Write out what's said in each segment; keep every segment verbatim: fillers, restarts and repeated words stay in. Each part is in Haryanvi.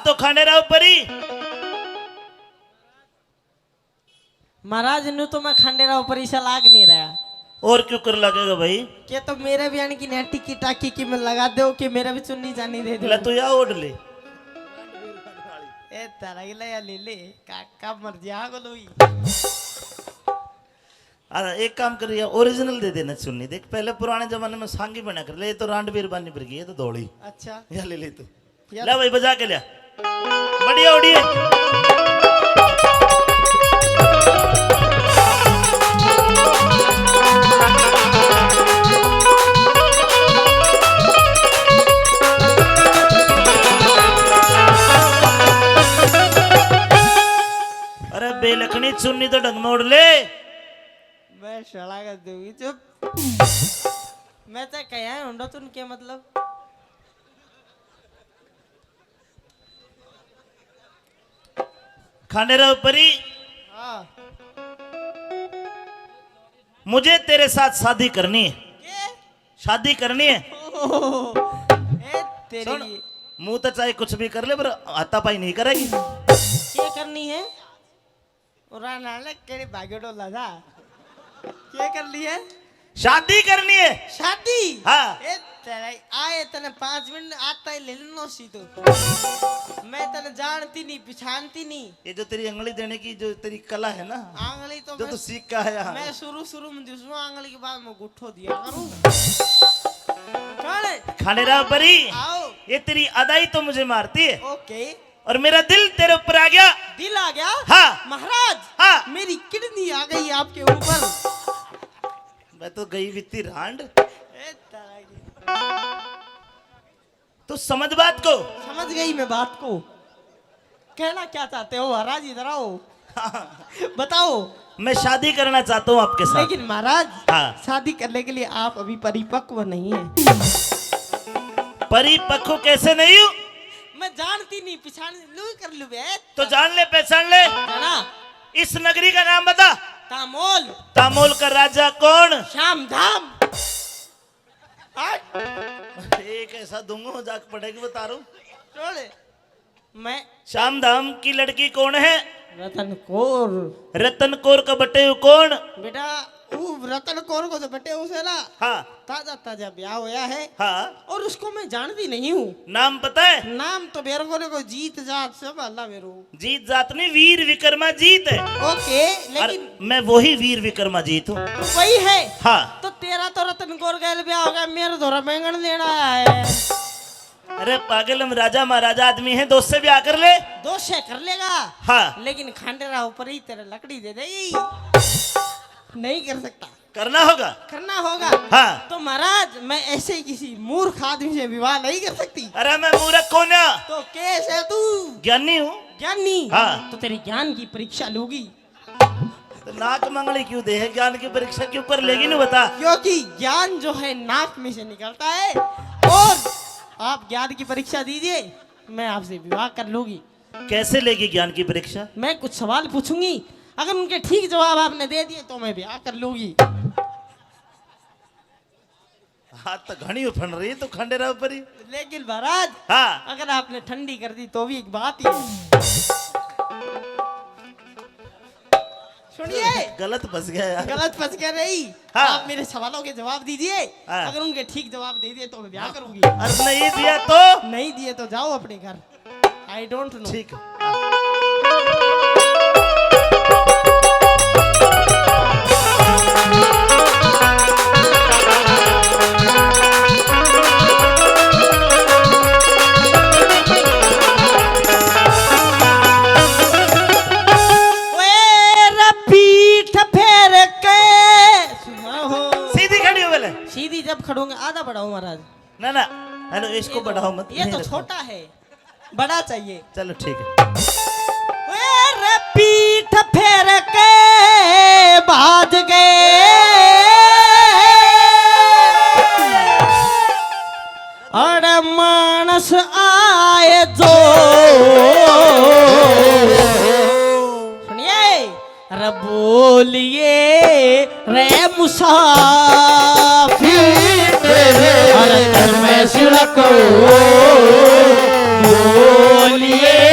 तो खांडेराव परी। महाराज, न्यू तो मैं खांडेराव परी से लाग नहीं रहा। और क्यों कर लगेगा भाई? के तो मेरे भी आने की ने टिकी टाकी की में लगा दो, कि मेरा भी चुन्नी चानी दे दो। ले तू या ओढ़ ले। ए तारा की ले या ले ले, काका मर जा को लोई। अरे एक काम करिए, ओरिजिनल दे देना चुन्नी। देख पहले पुराने जमाने में सांगी बना कर ले, ये तो रांड बीरबानी पर गई, ये तो धोली। अच्छा। या ले ले तू। या ले भाई बजा के ले। बढ़िया उड़िए। अरे बेलखनी चुन्नी तो ढंग में ओढ़ ले। मैं शाला कर दूंगी चुप। मैं तो कहा है उंडो तुन के मतलब। खांडेराव परी। हाँ। मुझे तेरे साथ शादी करनी है। के? शादी करनी है। ओह, ए तेरी। सुन, मुंह तो चाहे कुछ भी कर ले, पर हाथापाई नहीं करेगी। के करनी है? और ना ले, केड़े भाग्यो डोला था। के कर लिए? शादी करनी है। शादी? हाँ। ए तेरा, आए तने पाँच मिनट आता ही ले लेनो सी तो। मैं तने जानती नहीं, पहचानती नहीं। ये जो तेरी उंगली देने की जो तेरी कला है ना, आंगली तो जो मैं, तू सीख के आया। मैं शुरू, शुरू में दूसरा आंगली के बाद में गुट्ठो दिया करूँ। कौन है? खांडेराव परी। आओ। ये तेरी अदाई तो मुझे मारती है। ओके। और मेरा दिल तेरे ऊपर आ गया। दिल आ गया? हाँ। महाराज, हाँ। मेरी किडनी आ गई आपके ऊपर। मैं तो गई बित्ती रांड। ए तारा की। तू समझ बात को। समझ गई मैं बात को। कहना क्या चाहते हो महाराज, इधर आओ। हाँ। बताओ। मैं शादी करना चाहता हूँ आपके साथ। लेकिन महाराज, हाँ। शादी करने के लिए आप अभी परिपक्व नहीं है। परिपक्व कैसे नहीं हूँ? मैं जानती नहीं, पहचान लू कर लू बे। तो जान ले, पहचान ले। जाना। इस नगरी का नाम बता। तामोल। तामोल का राजा कौन? श्याम धाम। हट। एक ऐसा दूंगा, जाके पड़ेगी, बता रहा हूँ। छोड़। मैं श्याम धाम की लड़की कौन है? रतन कौर। रतन कौर का बटेऊ कौन? बेटा, वो रतन कौर को तो बटेऊ से ना। हाँ। ताजा ताजा ब्याह होया है। हाँ। और उसको मैं जानती नहीं हूँ। नाम पता है? नाम तो मेरे को नहीं, कोई जीत जात से भला मेरो। जीत जात नहीं, वीर विक्रमा जीत है। ओके, अरे, लेकिन मैं वही वीर विक्रमा जीत हूँ। तो वही है? हाँ। तो तेरा तो रतन कौर गैल ब्याह हो गया, मेरे धोरा बैंगन लेना आया है। अरे पागल, हम राजा महाराजा आदमी हैं, दोस्त से ब्याह कर ले। दोस्त से कर लेगा। हाँ। लेकिन खांडेराव परी तेरे लकड़ी दे देगी। नहीं कर सकता। करना होगा। करना होगा। हाँ। तो महाराज, मैं ऐसे ही किसी मूर्ख आदमी से विवाह नहीं कर सकती। अरे मैं मूर्ख कौन है? तो कैसे तू? ज्ञानी हूँ। ज्ञानी? हाँ। तो तेरे ज्ञान की परीक्षा लूंगी। तो नाक मंगली क्यों दे है? ज्ञान की परीक्षा क्यों कर लेगी, नहीं बता। क्योंकि ज्ञान जो है नाक में से निकलता है, और आप ज्ञान की परीक्षा दीजिए, मैं आपसे विवाह कर लूंगी। कैसे लेगी ज्ञान की परीक्षा? मैं कुछ सवाल पूछूंगी, अगर उनके ठीक जवाब आपने दे दिए तो मैं ब्याह कर लूंगी। हाथ तो घणी उफन रही है तो खांडेराव परी। लेकिन महाराज, हाँ। अगर आपने ठंडी कर दी तो भी एक बात ही है। सुनिए। गलत फंस गया यार। गलत फंस गया नहीं। हाँ। आप मेरे सवालों के जवाब दीजिए। हाँ। अगर उनके ठीक जवाब दे दिए तो मैं ब्याह करूंगी। और नहीं दिया तो? नहीं दिए तो जाओ अपने घर। I don't know। ठीक है। ओए रे पीठ फेर के। सुना हो। सीधी खड़ी हो पहले। सीधी जब खड़ूंगा, आधा बढ़ाओ महाराज। ना, ना, हेलो, इसको ये तो, बढ़ाओ मत, ये यहीं तो रखो। छोटा है, बड़ा चाहिए। चलो, ठीक है। वे रे पीठ फेर के भाज गए, अरे मानस आए जो। सुनिए, अरे बोलिए रे मुसाफिर, अरे घर में सिड़को, बोलिए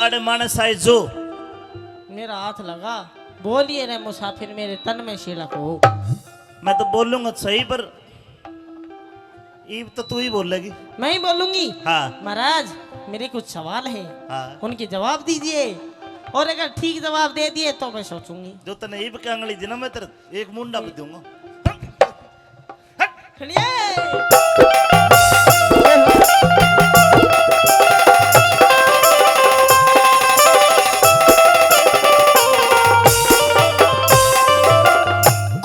अरे मानस आए जो। मेरा हाथ लगा, बोलिए रे मुसाफिर, मेरे तन में सिलक हो। मैं तो बोलूंगा सही, पर इब तो तू ही बोलेगी। मैं ही बोलूंगी। हाँ। महाराज, मेरे कुछ सवाल हैं, हाँ। उनके जवाब दीजिए, और अगर ठीक जवाब दे दिए तो मैं सोचूंगी। जो तने इब के आंगली दी ना, मैं तेरे एक मुंडा पे दूंगा। हट। खड़िए।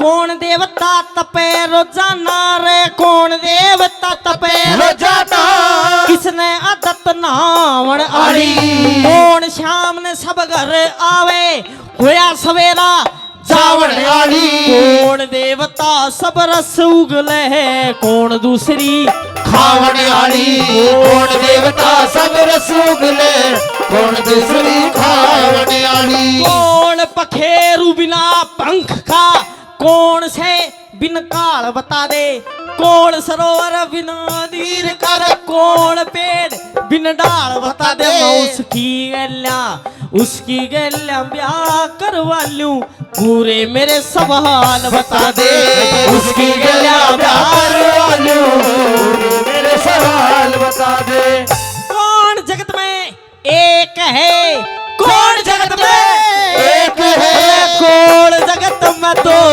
कौन देवता तपे रोजाना रे, कौन देवता तपे रोजाना। किसने आदत नहावण आली? आली। कौन शाम ने सब घर आवे, होया सवेरा जावण आली। कौन देवता सब रस उगले है, कौन दूसरी खावण आली। कौन देवता सब रस उगले, कौन दूसरी खावण आली। कौन पखेरु बिना पंख का, कौन से बिन काल बता दे, कौन सरोवर बिना नीर कर, कौन पेड़ बिन डाल बता दे। मैं उसकी गैल्या, उसकी गैल्या ब्याह करवा लूं, पूरे मेरे सवाल बता दे। उसकी गैल्या ब्याह करवा लूं, पूरे मेरे सवाल बता दे। कौन जगत में एक है, कौन जगत में एक है, कौन जगत में दो।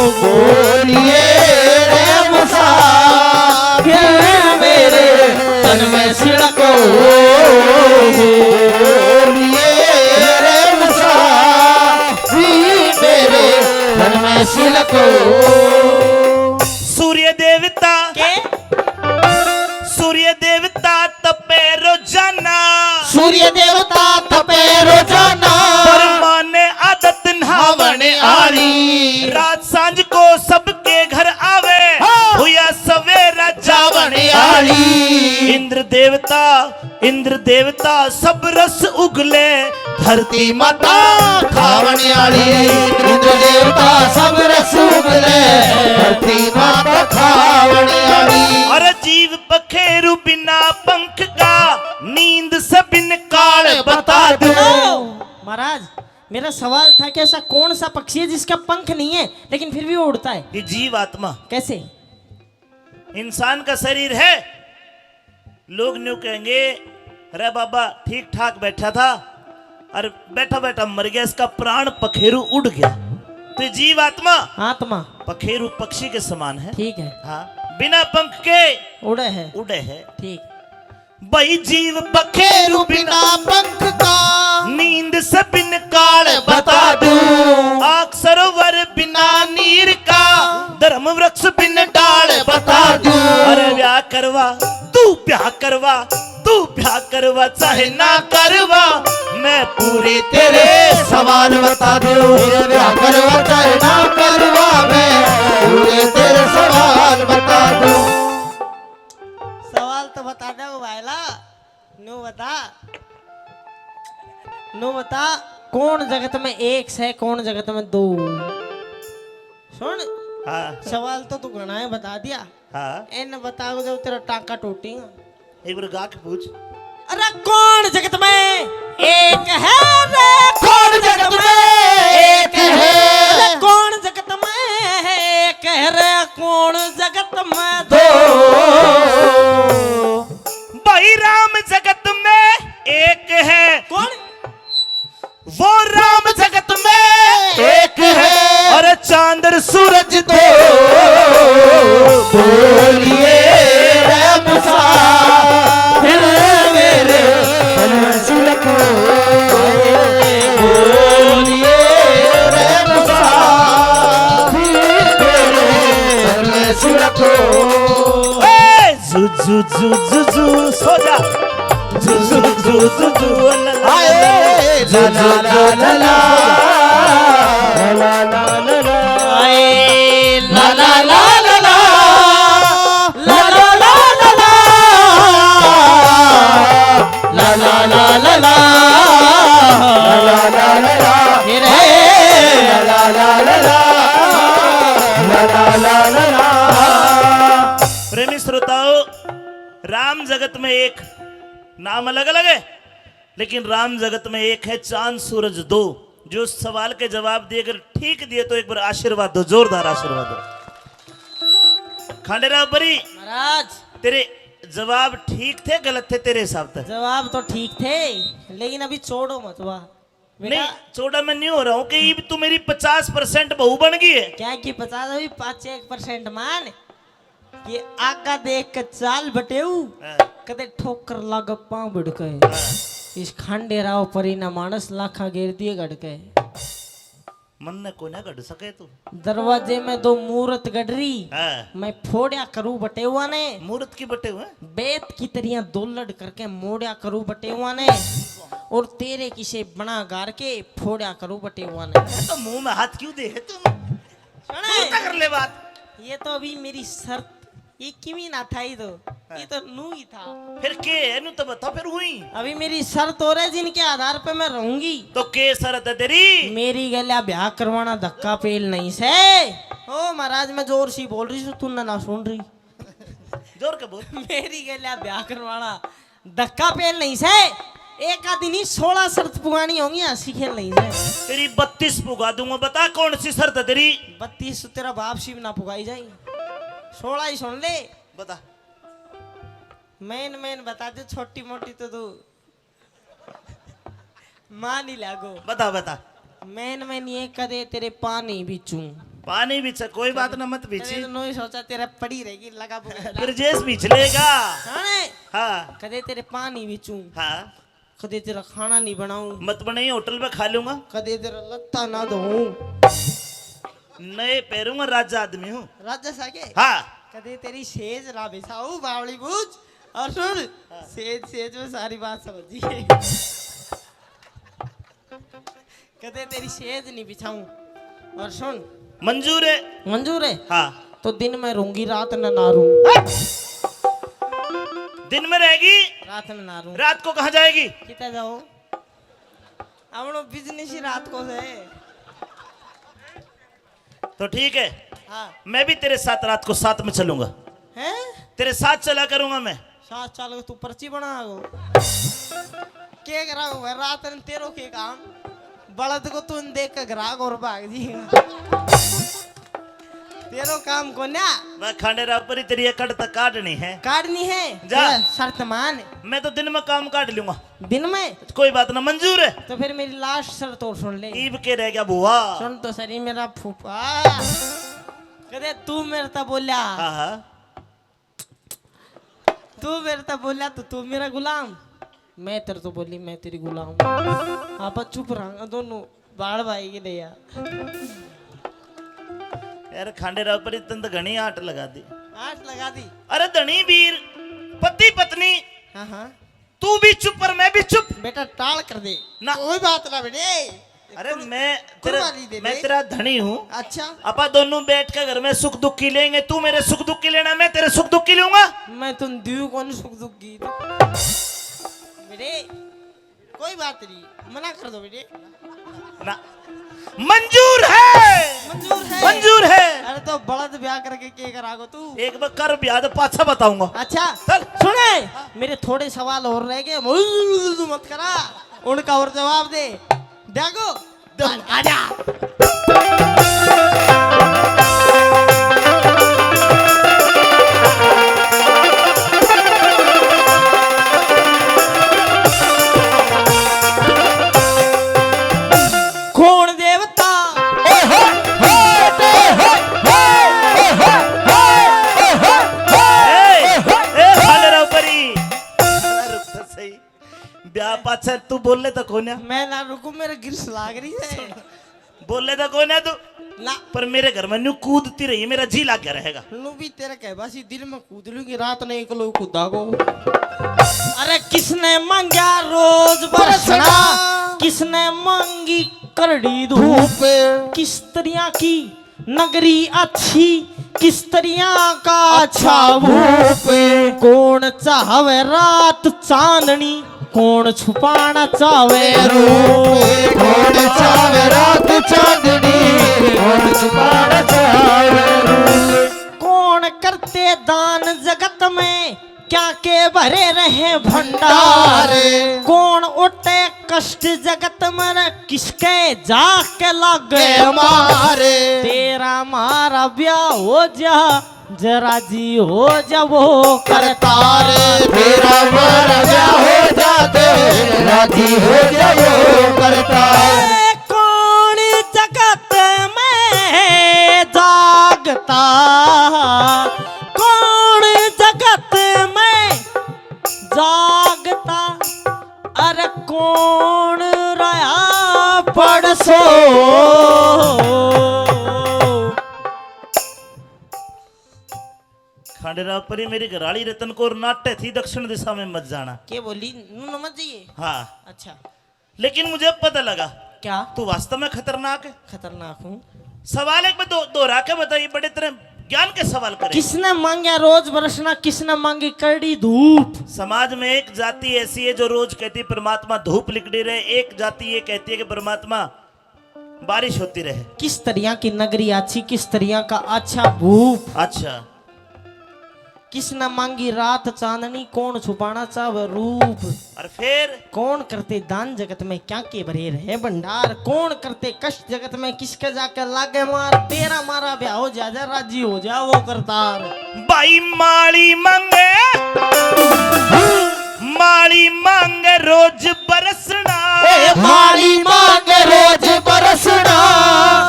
बोलिए रे मुसाफिर मेरे तन में सिड़को। बोलिए रे मुसाफिर मेरे तन में सिड़को। सूर्य देवता के? सूर्य देवता तपे रोजाना। सूर्य देवता तपे रोजाना। ब्रह्मा ने आदत नहावण आली। रात सांझ को सबके घर आवे। हाँ। हुआ सवेरा जावण आली। इंद्र देवता, इंद्र देवता सब रस उगले। धरती माता खावण आली। इंद्र देवता सब रस उगले। धरती माता खावण आली। अरे जीव पखेरु बिना पंख का, नींद से बिन काल बता दो। महाराज, मेरा सवाल था कि ऐसा कौन सा पक्षी है जिसका पंख नहीं है लेकिन फिर भी वो उड़ता है? ये जीव आत्मा। कैसे? इंसान का शरीर है, लोग न्यू कहेंगे, "अरे बाबा, ठीक ठाक बैठा था और बैठा बैठा मर गया, इसका प्राण पखेरु उड़ गया।" तो जीव आत्मा, आत्मा। पखेरु पक्षी के समान है। ठीक है। हाँ, बिना पंख के उड़े है। उड़े है। ठीक। भाई जीव पखेरु बिना पंख का, नींद से बिन काल बता दूं। आग सरोवर बिना नीर का, धर्म वृक्ष बिन डाल बता दूं। अरे ब्याह करवा, तू ब्याह करवा, तू ब्याह करवा चाहे ना करवा, मैं पूरे तेरे सवाल बता दूं। ब्याह करवा चाहे ना करवा, मैं पूरे तेरे सवाल बता दूं। सवाल तो बता दे भाईला। न्यू बता, न्यू बता, कौन जगत में एक से, कौन जगत में दो? सुन, हाँ। सवाल तो तू घणा है बता दिया। हाँ। इन बताओ जब तेरा टांका टूटेगा। एक बार गा के पूछ। अरे कौन जगत में एक है रे? कौन जगत में एक है? अरे कौन जगत में एक है रे? कौन जगत में दो? भाई राम जगत में एक है। कौन? वो राम जगत में एक है। अरे चांद और सूरज दो। बोलिए रे मुसाफिर मेरे तन में सिलको। बोलिए रे मुसाफिर मेरे तन में सिलको। ए, जू, जू, जू, जू, जू, सो जा। जू, जू, जू, जू, जू, ला, ला, ला, आए, ला, ला, ला, ला, ला। आए, ला, ला, ला, ला, ला। ला, ला, ला, ला, ला। ला, ला, ला, ला, ला। ला, ला, ला, ला, ला। ये रे। ला, ला, ला, ला, ला। प्रेमी श्रोताओं, राम जगत में एक, नाम अलग अलग है, लेकिन राम जगत में एक है, चांद सूरज दो। जो सवाल के जवाब दिए, अगर ठीक दिए तो एक बार आशीर्वाद दो, जोरदार आशीर्वाद दो। खांडेराव परी, महाराज। तेरे जवाब ठीक थे, गलत थे तेरे हिसाब तक? जवाब तो ठीक थे, लेकिन अभी छोड़ो मत वाह। बेटा, नहीं, छोड़ा मैं नहीं हो रहा हूँ कि इब तू मेरी पचास परसेंट बहू बन गई है। क्या की पचास, अभी पाँच एक परसेंट मान। ये आगा देख के चाल बटेऊ, हाँ। कदे ठोकर लागे पाँव भिड़के। हाँ। इस खांडेराव परी ना मानस लाखा गेर दिए गड़के। मन ने कोन्या गड़ सके तू। दरवाजे में दो मूरत गड़री, हाँ। मैं फोड़या करूँ बटेवा ने। मूरत की बटेवा? बेत की तरियां दो लड़ करके मोड़या करूँ बटेवा ने। और तेरे किसे बना गार के फोड़या करूँ बटेवा ने। तो मुंह में हाथ क्यों दे है तू? सुने। तू तो कर ले बात। ये तो अभी मेरी शर्त, ये किमी ना था ही तो, ये तो नू ही था। फिर के है नू तो बता फिर हुई। अभी मेरी शर्त और है जिनके आधार पे मैं रहूंगी। तो के शर्त है तेरी? मेरी गल्या ब्याह करवाना धक्का पेल नहीं से। ओ महाराज, मैं जोर सी बोल रही हूँ, तूने ना सुन रही। जोर के बोल। मेरी गल्या ब्याह करवाना धक्का पेल नहीं से, एक आधी नहीं, सोलह शर्त पुगानी होंगी, हंसी खेल नहीं से। तेरी बत्तीस पुगा दूंगा, बता कौन सी शर्त है तेरी? बत्तीस तो तेरा बाप सी भी ना पुगाई जाए, सोलह ही सुन ले। बता। मेन मेन बता दे, छोटी मोटी तो तू मान ही लागो। बता, बता। मेन मेन ये कदे तेरे पानी बिचूं। पानी बिचा, कोई बात ना, मत बिची। कदे तो नोई सोचा तेरा पड़ी रहेगी, लगा बुक। फिर जेस बिच लेगा। हाँ। हाँ। कदे तेरे पानी बिचूं। हाँ। कदे तेरा खाना नहीं बनाऊं। मत बनाई, होटल पे खा लूंगा। कदे तेरा लत्ता ना धोऊं। नए पैरूंगा, राजा आदमी हूँ। राजा सा के? हाँ। कदे तेरी सेज ना बिछाऊं, बावली बूझ। और सुन, हाँ। सेज, सेज में सारी बात समझ गई। कदे तेरी सेज नहीं बिछाऊं। और सुन। मंजूर है। मंजूर है? हाँ। तो दिन में रूंगी, रात न ना रूं। दिन में रहेगी, रात न ना रूं। रात को कहाँ जाएगी? कितना जाओ? अपनो बिजनेस ही रात को है। तो ठीक है, हाँ। मैं भी तेरे साथ रात को साथ में चलूंगा। हैं? तेरे साथ चला करूंगा मैं। साथ चल के तू पर्ची बना गो। के करा हुआ रात ने तेरो के काम? बलद को तू देख के ग्राहक और भाग जी। तेरो काम को ना। मैं खांडेराव परी तेरी एकड़ तक काटनी है। काटनी है? जा। जा, शर्त मान। मैं तो दिन में काम काट लूंगा। दिन में? कोई बात ना, मंजूर है। तो फिर मेरी लास्ट शर्त और सुन ले। ईब के रह गया बुआ? सुन तो सही मेरा फूफा। कदे तू मेरे तक बोल्या। हाँ, हाँ। तू मेरे तक बोल्या तो तू मेरा गुलाम, मैं तेरे तो बोली मैं तेरी गुलाम। आप चुप रहांगा दोनों। बाल भाई के ले यार। यार, खांडेराव परी तन तो घणी आंट लगा दी। आंट लगा दी। अरे धनी वीर, पति पत्नी, हाँ, हाँ। तू भी चुप और मैं भी चुप। बेटा, टाल कर दे। ना। कोई बात ना बेटे। अरे, कुर-, मैं तेरा, कुर्बानी दे मैं दे। तेरा धनी हूँ। अच्छा। आपा दोनों बैठ के घर में सुख दुख की लेंगे। तू मेरे सुख दुख की लेना, मैं तेरे सुख दुख की लूंगा। मैं तुम दू कौन सुख दुख की? बेटे, कोई बात नहीं, मना कर दो बेटे। ना, मंजूर है। मंजूर है। मंजूर है। अरे तो बलद ब्याह करके के करागो तू? एक बार कर ब्याह तो पाछा बताऊंगा। अच्छा, चल। सुने, मेरे थोड़े सवाल और रह गए, मत करा, उनका और जवाब दे। देखो, आ, आजा। कौन देवता? ओहो, हो, तो हो, हो, हो, हो, हो, हो, हो। ए, ए, खांडेराव परी। रुक तो सही। ब्याह पाछे तू बोले तो कोन्या। मैं ना रुकू, मेरे गिरस लाग रही है। बोले तो कोन्या तू। ना। पर मेरे घर में न्यू कूदती रही, मेरा जी लाग गया रहेगा। न्यू भी तेरे कह बासी दिन में कूद लूंगी, रात नहीं कलो कूदा को। अरे किसने मांगा रोज बरसना, बरसना। किसने मांगी करड़ी धूप, धूप। किस तरिया की नगरी अच्छी, किस तरिया का अच्छा अच्छा भूप। भूप। कौन चाहवे रात चांदनी, कौन छुपाना चाहवे रूप। कौन चाहवे रात चांदनी, कौन छुपाना चाहवे रूप। कौन करते दान जगत में, क्या के भरे रहे भंडार। भंडार। कौन उठे कष्ट जगत में रे, किसके जाके लागे के मार। मार। तेरा मारा ब्याह हो जा, जरा राजी हो जा वो करतार। करतार। तेरा मारा ब्याह हो जा, जरा राजी हो जा वो करतार। ए, कौन जगत में जागता, कौन जगत में जागता, अरे कौन रहा पड़सो। खांडेराव परी मेरी घराली रतन कौर नाटे थी, दक्षिण दिशा में मत जाना। के बोली? नू न मत जाइए। हाँ। अच्छा। लेकिन मुझे पता लगा। क्या? तू वास्तव में खतरनाक है। खतरनाक हूँ। सवाल एक बार दो-, दोहरा के बताइए, बड़े तरह ज्ञान के सवाल करें। किसने मांगा रोज बरसना, किसने मांगी करड़ी धूप? समाज में एक जाति ऐसी है जो रोज कहती, "परमात्मा धूप लिकड़ी रहे", एक जाति ये कहती है कि "परमात्मा बारिश होती रहे।" किस तरिया की नगरी अच्छी, किस तरिया का अच्छा भूप? अच्छा। किसने मांगी रात चांदनी, कौन छुपाना चाहे रूप? और फिर? कौन करते दान जगत में, क्या के भरे रहे भंडार? कौन करते कष्ट जगत में, किसके जाके लागे मार? तेरा मारा ब्याह हो जा, जा राजी हो जा वो करतार। भाई माली मांगे, माली मांगे रोज बरसना। ए, माली मांगे रोज बरसना।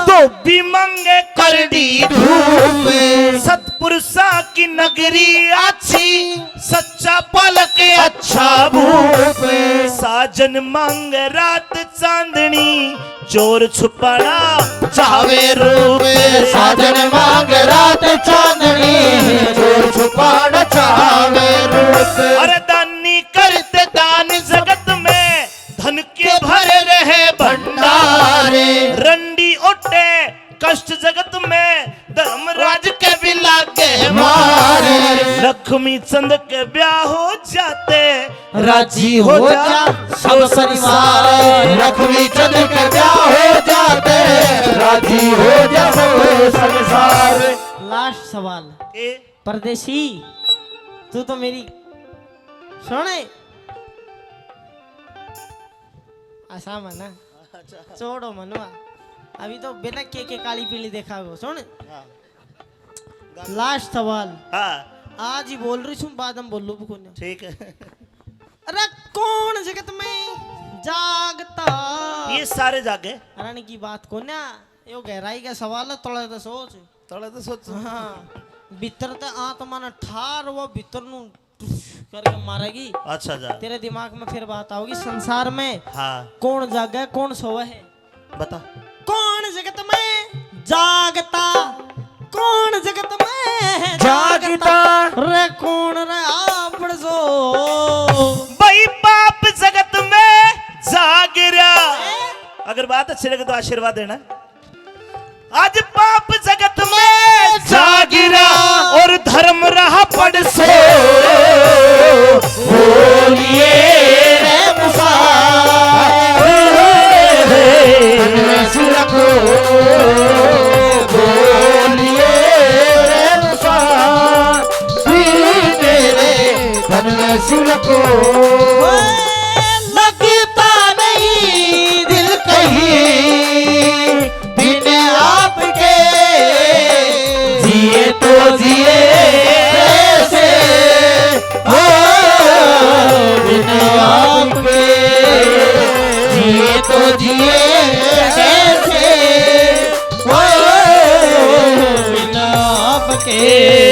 धोबी मांगे करड़ी धूप। सतपुरुषा की नगरी अच्छी, सच्चा पलक अच्छा भूप। साजन मांगे रात चांदनी, चोर छुपाना चावे रूप। साजन मांग रात चांदनी, चोर छुपाना चावे रूप। अरे दानी करते दान जगत में, धन के भरे रहे भंडारे। रंडी ओटे कष्ट जगत में, धर्मराज के भी लागे मार। लक्ष्मी चंद के ब्याह हो जाते, राजी हो जा सब संसार। लक्ष्मी चंद के ब्याह हो जाते, राजी हो जा सब संसार। लास्ट सवाल। ए? परदेसी, तू तो मेरी सुने। आसाम है ना? अच्छा। छोड़ो मनुआ, अभी तो बिना के के काली पीली देखा हो। सुन। हाँ। लास्ट सवाल। हाँ। आज ही बोल रही हूँ, बाद में बोलू भी कोन्या। ठीक है। अरे कौन जगत में जागता? ये सारे जागे। अरे की बात कोन्या, यो गहराई का सवाल है, थोड़ा तो सोच। थोड़ा तो सोच। हाँ। भीतर ते आत्मा ने ठार, वो भीतर नु टुस करके मारेगी। अच्छा जा। तेरे दिमाग में फिर बात आओगी संसार में। हाँ। कौन जागे, कौन सोवे है? बता। कौन जगत में जागता, कौन जगत में जागता? जागता। रे कौन रे आप सो? भाई पाप जगत में जाग रहा। अगर बात अच्छी लगे तो आशीर्वाद देना। आज पाप जगत में जागिरा और धर्म रहा पड़सो। बोलिए रे मुसाफिर, तन में सुरखो। बोलिए रे मुसाफिर, मेरे तन में सुरखो। लगता नहीं दिल कहीं बिन आपके, जिए तो जिए कैसे, ओ, बिन आपके, जिए तो जिए कैसे, ओ, बिन आपके।